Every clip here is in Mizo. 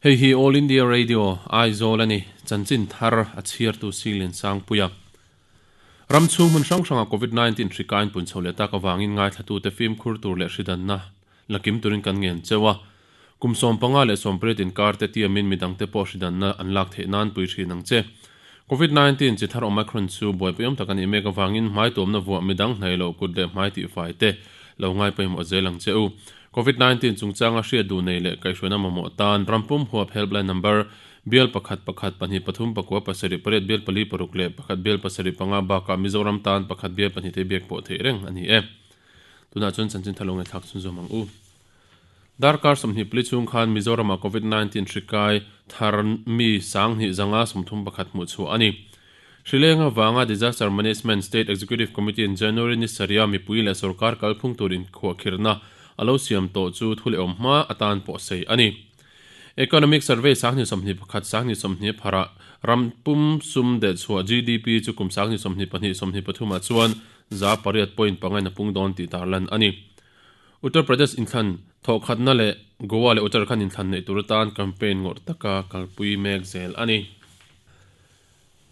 Hei hi All India Radio, Aizawl a ni. Chanchin thar a chhiartu Silian Sangpuia. Ram chhung hmun hrang hranga Covid 19 hri kain pun chho leh tak avangin ngaithlatute fimkhur tur leh hridanna la kim turin kan ngen cheu a. Kum 15 leh 18 inkar te tiamin midangte pawh hridanna an lak theih nan pui thin ang che. Covid 19 chi thar Omicron chu buaipui awm tak a nih mek avangin hmai tuamna vuah midang hnaih loh kut leh hmai tihfai te lo ngai pawimawh zel ang che u. Covid 19 chungchanga hriat duh nei leh kaihhruaina mamawh tan rampum huap helpline number bial pakhat pakhat pahnih pathum pakua pasarih pariat bial pali paruk leh pakhat bial pasarih panga bakah Mizoram tan pakhat bial pahnih te biak pawh theih reng a ni e. Tunah chuan chanchin thalo ngaihthlak chhunzawm ang u. Darkar 24 chhung khan Mizoramah Covid 19 hri kai thar mi sanghnih zanga sawmthum pakhat hmuh chhuah a ni. Hrileng avanga Disaster Management State Executive Committee in January ni sarih a mipui leh sorkar kalphung tur inkhuahkhirhna a lo siam tawh chu thu leh awm hma atan pawh sei a ni. Economic Survey 2021 2020 pharah ram pum sum dehchhuah GDP chu kum 2022 23 ah chuan za pariat point panga in a pung dawn tih tarlan a ni. Uttar Pradesh inthlan thawhkhatna leh Goa leh Uttarakhand inthlan neih tur atan campaign ngawrh taka kalpui mek zel a ni.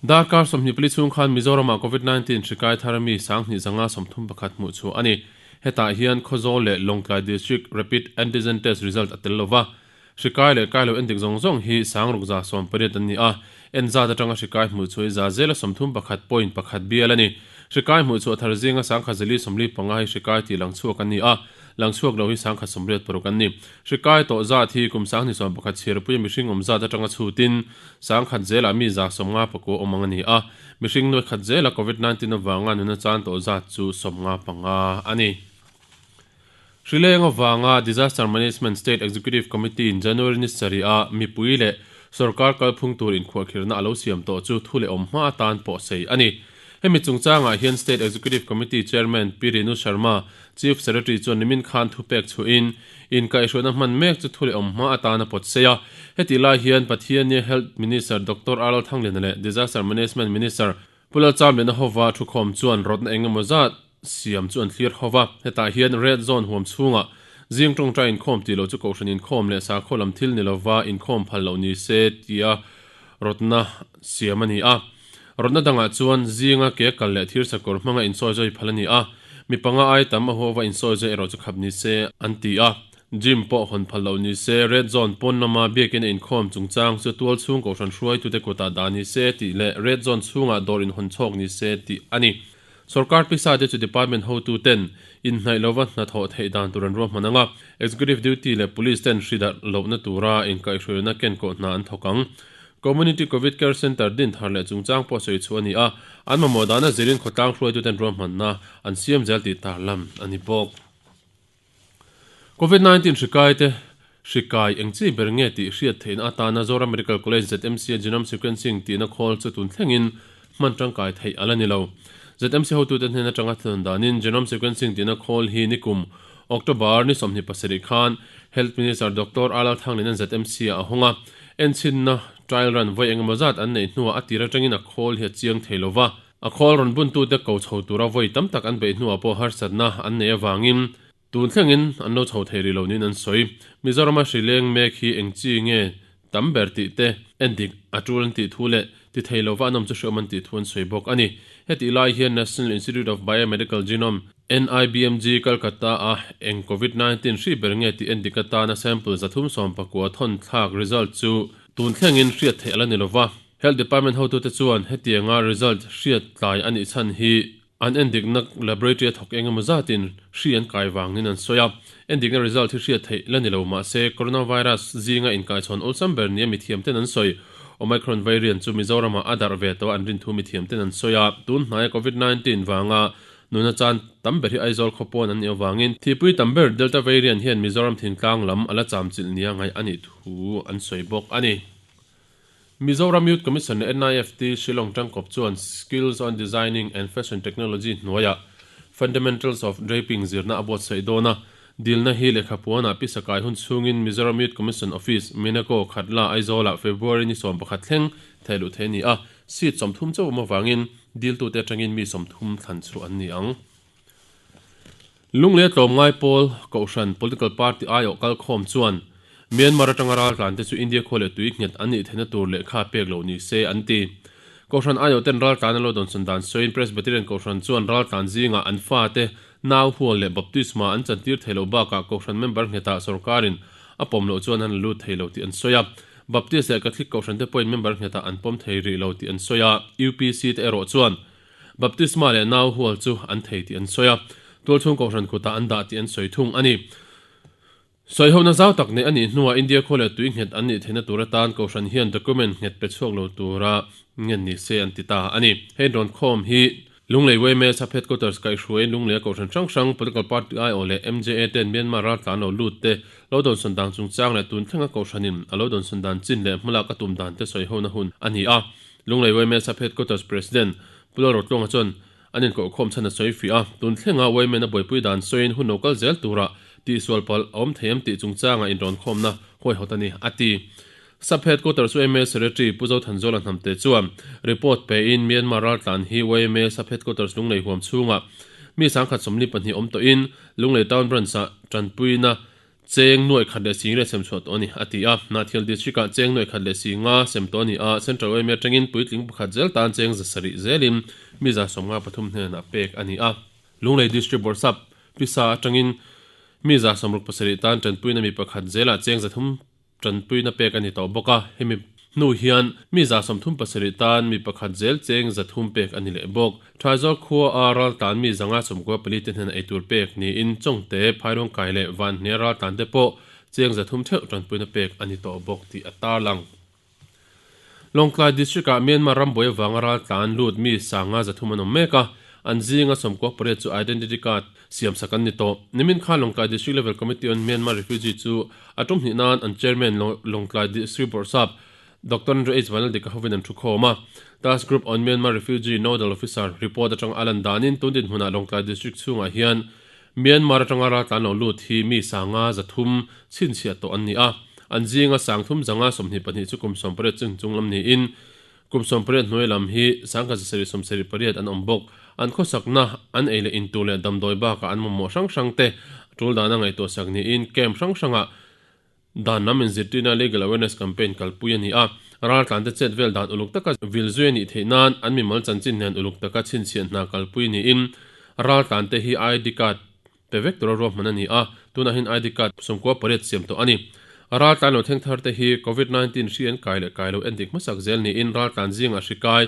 Darkar 24 chhung khan Mizoramah Covid 19 hri kai thar mi 2131 hmuh chhuah a ni. Hetah hian Khawzawl leh Lawngtlai District Rapid Antigen Test result a tel lova. Hri kai leh kai lo endik zawng zawng hi 6180 an ni a, en zat atanga hri kai hmuh chhuah hi za zela 31 point pakhat bial a ni. Hri kai hmuh chhuah thar zinga 1445 hi hri kai tih lang chhuak an ni a, lang chhuak lo hi 186 an ni. Hri kai tawh zat hi kum 21 chhiarpuia mihring awm zat atanga chhutin 10,000 zelah mi 54 awm ang a ni a, mihring nuai khat zela Covid 19 avanga nuna chan tawh zat chu 95 a ni. Hrileng avanga Disaster Management State Executive Committee in January ni sarih a mipui leh sorkar kalphung tur inkhuahkhirhna a lo siam tawh chu thu leh awm hma atan pawh sei a ni. Hemi chungchangah hian State Executive Committee Chairman Pi Renu Sharma, Chief Secretary chuan nimin khan thupek chhuahin inkaihhruaina hman mek chu thu leh awm hma atan a pawt sei a. Hetih lai hian Pathiannia Health Minister Doctor R Lalthangliana leh Disaster Management Minister Pu Lalchamliana hova thukhawm chuan rawtna eng emaw zat siam chu an thlir hova. Hetah hian Red Zone huam chhungah zing tawngtai inkhawm tih loh chu kohhran inkhawm leh sakhaw lam thil ni lova inkhawm phal loh ni se tia rawtna siam a ni a. Rawtna dangah chuan zinga ke kal leh thir sakawr hmanga insawi zawi phal a ni a, mi panga ai tam a huava insawi zawi erawh chu khap ni se an ti a. Gym pawh hawn phal loh ni se, Red Zone pawn lama biakin a inkhawm chungchang chu tual chhung kohhran hruaitute kutah dah ni se tih leh Red Zone chhungah dawr inhawn chhawk ni se tih a ni. Sorkar pisa te chu department hotuten inhnaih lova hnathawh theih dan tur an ruahman ang a, Executive Duty leh Police ten hri darh lohna tura inkaihhruaina kenkawh hna an thawk ang. Community Covid Care Centre din thar leh chungchang pawh sawi chhuah a ni a, an mamawh dana zirin khawtlang hruaituten ruahmanna an siam zel tih tarlan a ni bawk. Covid 19 hri kaite hri kai eng chi ber nge tih hriat theihna atana Zoram Medical College ZMC-a Genome Sequencing tihna khawl chu tun thlengin hman tangkai theih a la ni lo. ZMC hotute hnen atanga thlen danin Genome Sequencing tihna khawl hi nikum October ni 27 khan Health Minister Doctor R Lalthanglina'n ZMC-ah a hawng a, enchhinna trial run vawi engemaw zat an neih hnuah a tir atangin a khawl hi a chiang thei lo va. A khawl rawn buntute ko chho tura vawi tam tak an beih hnuah pawh harsatna an neih avangin tun thlengin an lo chho thei rih lo niin an sawi. Mizorama hri leng mek hi eng chi nge tam ber tih te endik a tul an tih thu leh ti thei lova an awm chu hreawm an tih thu an sawi bawk a ni. Hetih lai hian National Institute of Biomedical Genome, NIBMG, Calcutta a eng Covid 19 hri ber nge tih endik atana sample 319 thawn thlak result chu tun thlengin hriat theih a la ni lova. Health Department hotute chuan hetianga result hriat tlai a nih chhan hi an endikna laboratory a thawk eng emaw zatin hri an kai vangin an sawi a. Endikna result hi hriat theih la ni lo mahse coronavirus zinga inkaichhawn awlsam ber nia mithiamten an sawi. Omicron variant chu Mizoramah a darh ve tawh a an rinthu mithiamten an sawi a. Tun hnaia Covid 19 vanga nuna chan tam ber hi Aizawl khaw pawn an nih avangin thipui tam ber Delta variant hian Mizoram thingtlang lam a la chamchilh nia ngaih a nih thu an sawi bawk a ni. Mizoram Youth Commission leh NIFT Shillong tangkawp chuan Skills on Designing and Fashion Technology hnuaiah Fundamentals of Draping zirna a buatsaih dawn a. Dilna hi lehkhapuanah pisa kai hun chhungin Mizoram Youth Commission Office, Minako, Khatla, Aizawlah February ni 11 thleng theih luh theih a ni a, seat 30 chauh awm avangin diltute atangin mi 30 thlan chhuah an ni ang. Lunglei tlawmngai pawl Kohhran Political Party aiawh kalkhawm chuan. Myanmar atanga raltlan te chu India khua leh tui nghet an nih theihna tur lehkha pek loh ni se an ti. Kohhran aiawhten raltlan a lo dawnsawn dan sawiin Presbyterian Kohhran chuan raltlan zingah an fate nau hual leh baptisma an chantir thei loh bakah Kohhran member nghetah sorkarin a pawm loh chuan an la lut thei lo tih an sawi a. Baptist leh Catholic Kohhran te pawhin member nghetah an pawm thei rih lo tih an sawi a, UPC te erawh chuan baptisma leh nau hual chu an thei tih an sawi a, tualchhung Kohhran kutah an dah tih an sawi thung a ni. Sawihona zau tak neih a nih hnuah India khua leh tui nghet an nih theihna tur atan Kohhran hian document nghet pe chhuak lo tura ngen ni se an ti ta a ni. Hei rawn khawm hi Lunglei yma Sub Headquarters kaihhruaiin Lungleia Kohhran hrang hrang, Political Party aiawh leh MJA ten Myanmar raltlan lo lut te lo dawnsawn dan chungchang leh tun thlenga Kohhranin a lo dawnsawn dan chin leh hmalak a tum dan te sawihona hun a ni a. Lunglei yma Sub Headquarters President Pu Lalrotluanga chuan An inkohkhawm chhan a sawi fiah a, tun thlenga Wayman a buaipui dan sawiin hun lo kal zel tura tihsual palh a awm thei em tih chungchanga inrawnkhawmna huaihawt a ni, a ti. Sub Headquarters yma Secretary Pu Zothanzuala Hnamte chuan report pein Myanmar raltlan hi yma Sub Headquarters Lunglei huam chhungah mi 142 awm tawhin Lunglei Town Branch-ah tanpuina Cheng nuaih khat leh sing riat sem chhuah tawh a ni, a ti a. Hnahthial District-ah cheng nuaih khat leh sing nga sem tawh a ni a, Central yma atangin puitling pakhat zel tan cheng 700 zelin mi 53 hnenah pek a ni a. Lunglei District Bawrhsap Pisa atangin mi 67 tan tanpuina mi pakhat zelah cheng 300 Tanpuina pek a ni tawh bawk a, hemi hnu hian mi 37 tan mi pakhat zel cheng 300 pek a ni leh bawk. Thaizawl khua a raltlan mi 594 te hnena eitur pek niin Chawngte, Phairuangkai leh Vanhne raltlan te pawh cheng 300 theuh tanpuina pek a ni tawh bawk tih a tarlang. Lawngtlai District-ah Myanmar rambuai avanga raltlan lut mi 500 an awm mek a, an zinga 18 chu identity card siamsak an ni tawh. Nimin khan Lawngtlai District Level Committee on Myanmar Refugee chu a tum hnih nan an Chairman Lawngtlai District Bawrhsap Doctor Andrew H Vanlaldika hovin an thu khawm a. Task Group on Myanmar Refugee Nodal Officer report atanga a lan danin tun dinhmunah Lawngtlai District chhungah hian Myanmar atanga raltlan lo lut hi mi 500 chhinchhiah tawh an ni a, an zinga 322 chu kum 18 ching chung lam niin kum 18 hnuai lam hi 1778 an awm bawk. An khawsakna, an ei leh intur leh damdawi bakah an mamawh hrang hrang te tul dana ngaihtuahsak niin camp hrang hrangah dan lam inzirtirna Legal Awareness Campaign kalpui a ni a. Raltlante chet vel dan uluk taka vil zui a nih theih nan an mimal chanchin nen uluk taka chhinchhiah hna kalpui niin raltlante hi ID card pe vek tura ruahman a ni a, tunah hian ID card 98 siam tawh a ni. Raltlan lo thleng thar te hi Covid 19 hri an kai leh kai lo endik hmasak zel niin raltlan zingah hri kai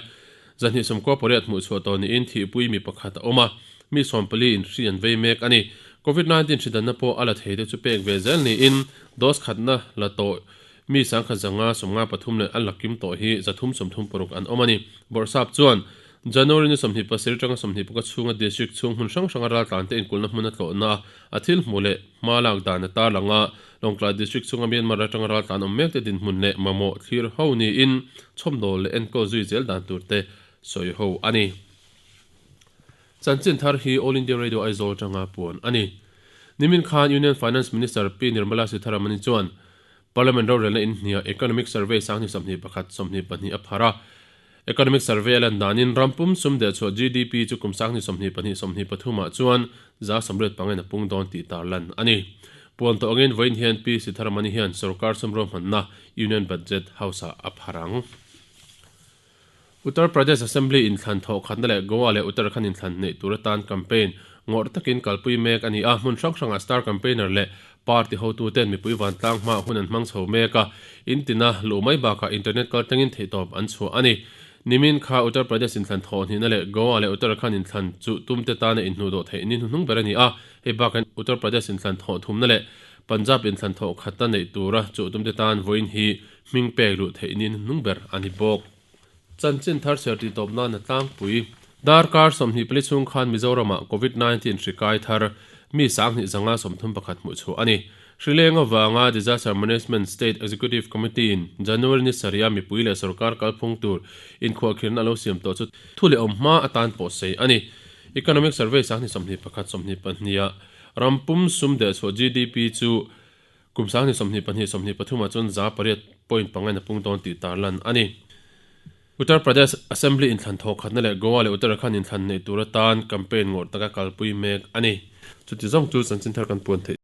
298 hmuh chhuah tawh niin thihpui mi pakhat a awm a, mi 14 in hri an vei mek a ni. Covid 19 hri danna pawh a la thei te chu pek ve zel niin dose khatna la tawh mi 1,153 leh a la kim tawh hi 336 an awm a ni. Bawrhsap chuan January ni 27 atanga 21 chhunga district chhung hmun hrang hranga raltlante inkulhna hmun a tlawhna a thil hmuh leh hma lak dan a tarlang a, Lawngtlai district chhunga Myanmar atanga raltlan awm mek te dinhmun leh mamawh thlir ho niin chhawmdawl leh enkawl zui zel dan tur te sawi ho a ni. Chanchin thar hi All India Radio Aizawl atanga puan a ni. Nimin khan Union Finance Minister Pi Nirmala Sitharaman-i chuan Parliament rorelna inhniah Economic Survey 2021, 22 a phar a. Economic Survey a lan danin ram pum sum dehchhuah GDP chu kum 2022, 23 ah chuan 85 in a pung dawn tih tarlan a ni. Puan tawh angin vawiin hian Pi Sitharamani hian sorkar sum ruahmanna Union Budget House-ah a phar ang. Uttar Pradesh Assembly inthlan thawh khatna leh Goa leh Uttarakhand inthlan neih tur atan campaign ngawrh takin kalpui mek a ni a, hmun hrang hrangah star campaigner leh party hotuten mipui vantlang hmaah hun an hmang chho mek a, in tina luh mai bakah internet kaltlangin theihtawp an chhuah a ni. Nimin kha Uttar Pradesh inthlan thawh hnihna leh Goa leh Uttarakhand inthlan chu tumte tana inhnuh dawh theih ni hnuhnung ber a ni a, hei bakah Uttar Pradesh inthlan thawh thumna leh Punjab inthlan thawh khatna neih tura chuh tumte tan vawiin hi hming pek luh theih ni hnuhnung ber a ni bawk. Chanchin thar ser tih tawp nana tlangpui. Darkar 24 chhung khan Mizoramah Covid 19 hri kai thar mi 2531 hmuh chhuah a ni. Hrileng avanga Disaster Management State Executive Committee in January ni sarih a mipui leh sorkar kalphung tur inkhuahkhirna a lo siam tawh chu thu leh awm hma atan pawh sei a ni. Economic Survey 2021, 22 ah rampum sum dehchhuah GDP chu Kum 2022, 23 ah chuan 8 point panga in a pung dawn tih tarlan a ni. Uttar Pradesh Assembly inthlan thawh khatna leh Goa leh Uttarakhand inthlan neih tur atan campaign ngawrh taka kalpui mek a ni. Chuti zawng chu chanchin thar kan puan theih.